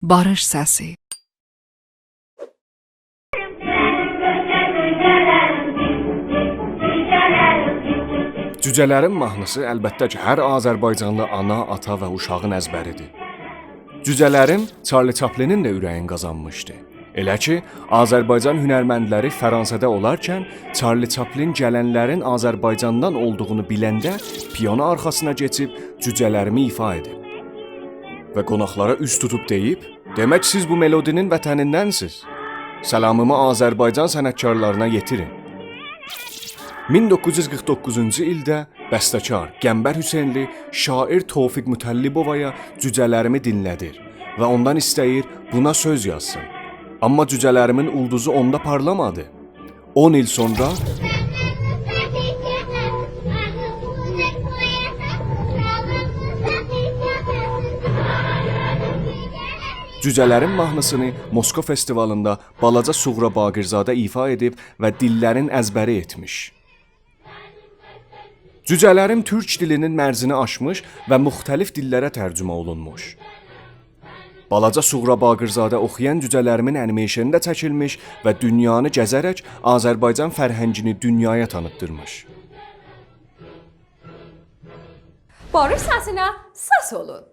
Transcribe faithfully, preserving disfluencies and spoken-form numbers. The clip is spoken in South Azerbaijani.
باریش سسی. جوجه‌لرین ماهنیسی، البته کی، هر آذربایجانلی آنا، آتا و اوشاغین ازبریدیر. جوجه‌لریم چارلی چاپلینین ده اوره‌یینی قازانمیشدی. ائله کی، آذربایجان هنرمندلری فرانسه‌ده اولارکن، چارلی چاپلین گلنلرین آذربایجاندان اولدوغونو بیلنده پیانو آرخاسینا کئچیب جوجه‌لریمی ایفا ائدیب و قوناقلارا اوز توتوب دئییب: «دئمک، سیز بو ملودی‌نین وطنیندنسیز. سلامیمی آذربایجان صنعتکارلارینا یئتیرین.» مین دوققوز یوز قیرخ دوققوزونجو ایلده بسته‌کار قنبر حسینلی شاعر توفیق مطلبووایا جوجه‌لریمی دینله‌دیر و اوندان ایسته‌ییر بونا سؤز یازسین. آمما جوجه‌لریمین اولدوزو اوندا پارلامادی. اون ایل سونرا جوجه‌لرین ماهنیسینی موسکوا فستیوالیندا بالاجا صغرا باقرزاده ایفا ائدیب و دیللرین ازبری ائتمیش. جوجه‌لریم تورک دیلینین مرزینی آشمیش و مختلف دیللره ترجمه اولونموش. بالاجا صغرا باقرزاده اوخویان جوجه‌لریمین انیمیشنی ده چکیلمیش و دونیانی گزه‌رک آذربایجان فرهنگینی دونیایا تانیتدیرمیش. باریش سسینه سس اولون.